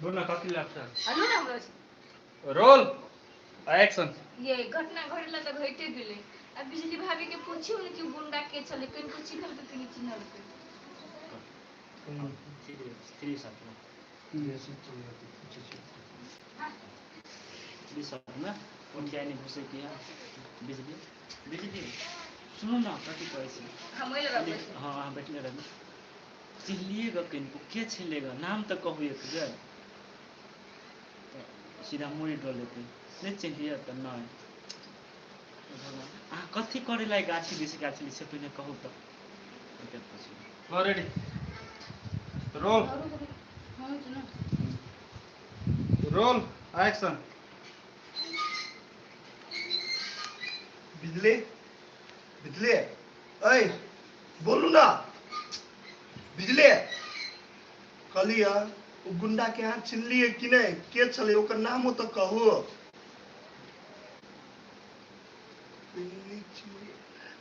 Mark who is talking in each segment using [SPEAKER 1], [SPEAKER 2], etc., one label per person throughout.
[SPEAKER 1] दोना कथी लागता
[SPEAKER 2] हलू ना हमरा से।
[SPEAKER 1] रोल एक्शन
[SPEAKER 2] ये घटना घटला तऽ घटे गेलै। आ बिजली भाभी के पूछियो ने कि उ गुंडा के छलै, कनिको चिन्हलकै कि नहि चिन्हलकै।
[SPEAKER 3] थ्री सात में थ्री सात में उठिया नहीं घुसे किया बिजली बिजली सुनू ना कथी कहै छी।
[SPEAKER 2] हम ओहि लग बैठले।
[SPEAKER 3] हाँ अहाँ बैठले रहू। चिन्हलिए ग कनिको के छलै ग नाम तऽ कहू एक बेर। तऽ सीधा मुड़ी डोलेतै नहि चिन्हलियै तऽ नहि। भगवान अहाँ कथी करै लागी गाछी दिस गेल छलियै से पहिने कहू तऽ। एते पुछू।
[SPEAKER 1] रेडी रोल रोल एक्शन
[SPEAKER 4] बिजली बिजली ऐ बोलू ना बिजली कहलियै ओ गुंडा के अहाँ चिन्हलियै कि नहि के छलै ओकर नामो तऽ कहू।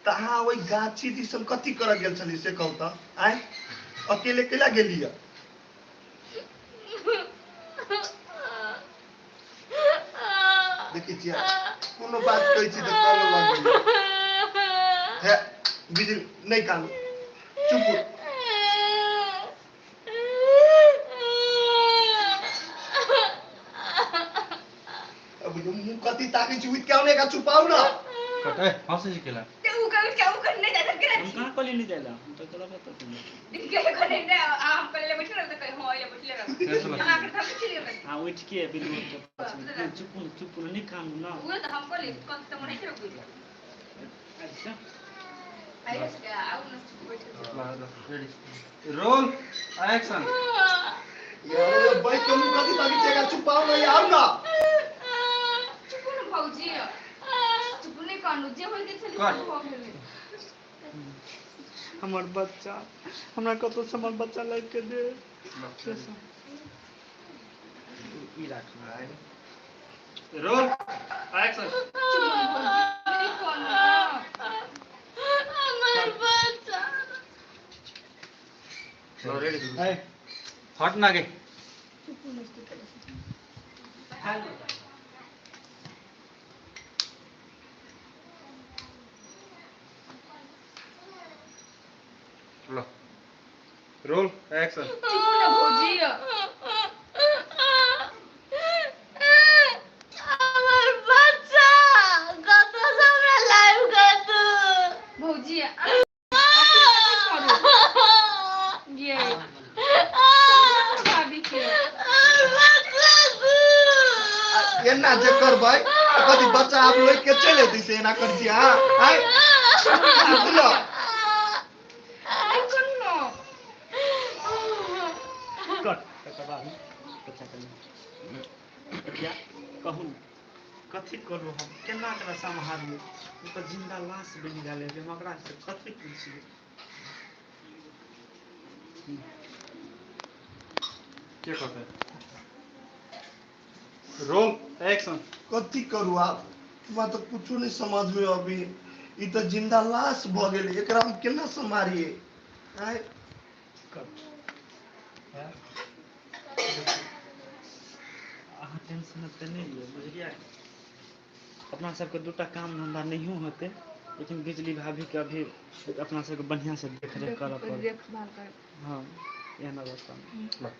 [SPEAKER 4] तऽ अहाँ ओहि गाछी दिसन कथी करऽ गेल छलियै से कहू तऽ। आँय अकेले केला गेलियै? देखै छियै कोनो बात कहै छी तऽ कानऽ लगैया। हे बिजली नहि कानू चुप। अब मुँह कथी ताकै छी उठि के आउ ने एकरा चुपाउ ना।
[SPEAKER 1] कटे हँसै छी केला
[SPEAKER 2] ते उ कह के उ कह नहि जाय के
[SPEAKER 3] हम कहाँ कहलियै नहि जाइ लए हम तऽ तोरा बता
[SPEAKER 2] के कह नहि आ हम कहले बैठल रह तऽ कहे हां ओहि बैठले रह। हम आके हम चिन्ह गेल।
[SPEAKER 3] हाँ उठि के बिल्लू के पाछू चुप चुप नहि कानू ना।
[SPEAKER 2] उहे तऽ हम कहली कम से कम नहीं रखू।
[SPEAKER 3] अच्छा
[SPEAKER 2] आइ से आउ न चुप बैठल।
[SPEAKER 1] रेडी रोल एक्शन
[SPEAKER 4] यार बैठ के मुँह कथी ताकै छी एकरा चुपाउ ना आउ ना।
[SPEAKER 2] चुप न भौजी चुप नहि कानू जे होइ गेल छलै से भऽ गेलै।
[SPEAKER 3] हमर बच्चा हमरा कतौ से हमर बच्चा लाबि के दे। ई राख।
[SPEAKER 1] रोल एक्शन
[SPEAKER 2] चुप न भौजी नहि कानू ना।
[SPEAKER 5] हमर बच्चा
[SPEAKER 1] रेडी हट ना गे।
[SPEAKER 2] चुप मस्ती करै छै।
[SPEAKER 1] ल रोल एक्शन
[SPEAKER 2] चुप न भौजी।
[SPEAKER 5] हमर बच्चा कतौ से हमरा लाबि के दू।
[SPEAKER 2] भौजी करू ये भाभी के
[SPEAKER 5] हमर बच्चा दू।
[SPEAKER 4] एना जे करबै तऽ कथी बच्चा आब लऽ के चलि एतै से एना करै छी अहाँ? आँय चुप न।
[SPEAKER 2] नहि करू न।
[SPEAKER 3] कट तकर बाद बच्चा के किया कहू कथी करू हम केना एकरा सम्हारियै। ओ तऽ जिंदा लाश बनि गेल है हम ओकरा से कथी पुछियै।
[SPEAKER 1] के कहतै? रोल एक्शन
[SPEAKER 4] कथी करू आब हमरा तऽ कुछो नहि समझमे अबै ई तऽ जिंदा लाश भऽ गेलै एकरा हम केना सम्हारियै? आँय
[SPEAKER 3] कट अहाँ टेंशन ओते नहि लिअ बुझलियै। अपना सबके दूटा काम धन्धा नहियो होतै लेकिन बिजली भाभीके अभी अपना सबके बढ़िआँ से देखरेख करऽ पड़त।
[SPEAKER 2] देखभाल कर।
[SPEAKER 3] हाँ एहन अवस्थामे।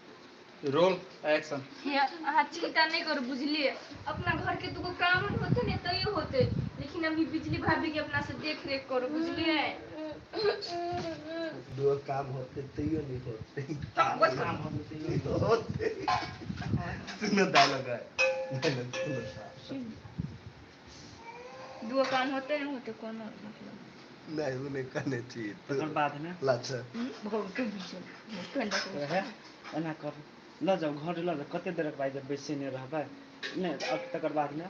[SPEAKER 1] रोल एक्शन
[SPEAKER 2] हे अहाँ चिंता नहि करू बुझलियै। अपना घर के दूगो काम होते ने तैयो होते लेकिन अभी बिजली भाभी के अपना से देख रेख करू बुझलियै।
[SPEAKER 4] दू काम होतै तैयो नहि होतै।
[SPEAKER 2] बस
[SPEAKER 3] काम होतै तैयो
[SPEAKER 4] होतै। सुनो डायलॉग है डायलॉग सुनो।
[SPEAKER 2] दूगो काम होते नहीं होते कोनो मतलब
[SPEAKER 4] नहि ओ नहि कहने छी।
[SPEAKER 3] तकर बादमे
[SPEAKER 4] लाछा
[SPEAKER 2] बहुत बीच
[SPEAKER 3] हे एना करू लऽ जाउ घर लऽ जाउ कते देरक बाद बैसेने रहबै नहि अब तकर बादमे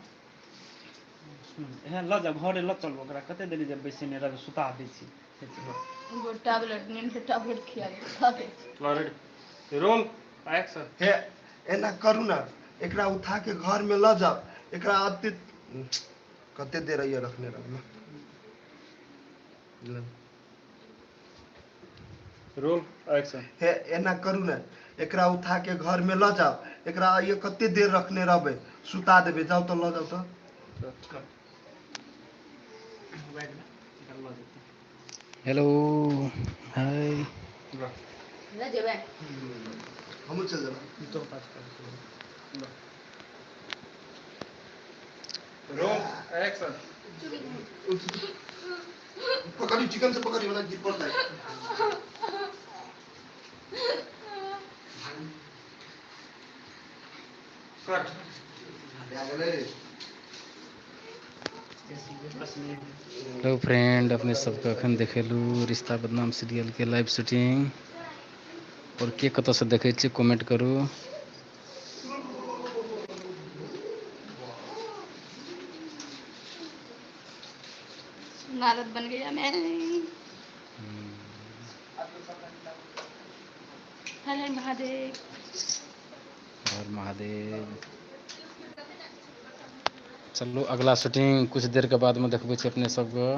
[SPEAKER 3] हे लऽ जाउ घरे लऽ चलू ओकरा कते देरी जब बैसेने रहबै सुता दै छी।
[SPEAKER 5] एगो टैबलेट नींद के टैबलेट खिया दे।
[SPEAKER 1] रेडी रोल एक्शन
[SPEAKER 4] हे एना करू ना एकरा उठा के घर में लऽ जाउ एकरा अति कते देर अइयै रखने रहब।
[SPEAKER 1] रोल एक्शन
[SPEAKER 4] हे एना करू ने एकरा उठा के घर में लऽ जाउ। एकरा आइए कते देर रखने रहबै, सुता देबै। जाउ तऽ लऽ जाउ तऽ।
[SPEAKER 3] बैग में एकरा लऽ जेतै।
[SPEAKER 6] हेलो, हाय।
[SPEAKER 2] लऽ जेबै।
[SPEAKER 4] हमहूँ चलि जेबै।
[SPEAKER 3] तो पास कर।
[SPEAKER 1] Roll action.
[SPEAKER 4] पकड़ी, चिकन से पकड़ी वाला गिर पड़ता है।
[SPEAKER 1] कट।
[SPEAKER 6] हेलो फ्रेंड, अपने सबके अखन देखेलू रिश्ता बदनाम सीरियल के लाइव शूटिंग। और के कतऽ से देखै छी कमेंट करू।
[SPEAKER 2] नारद बन गया मैं। हर हर महादेव।
[SPEAKER 6] हर महादेव। चलू अगला शूटिंग कुछ देर के बाद में देखबै छी अपने सबके।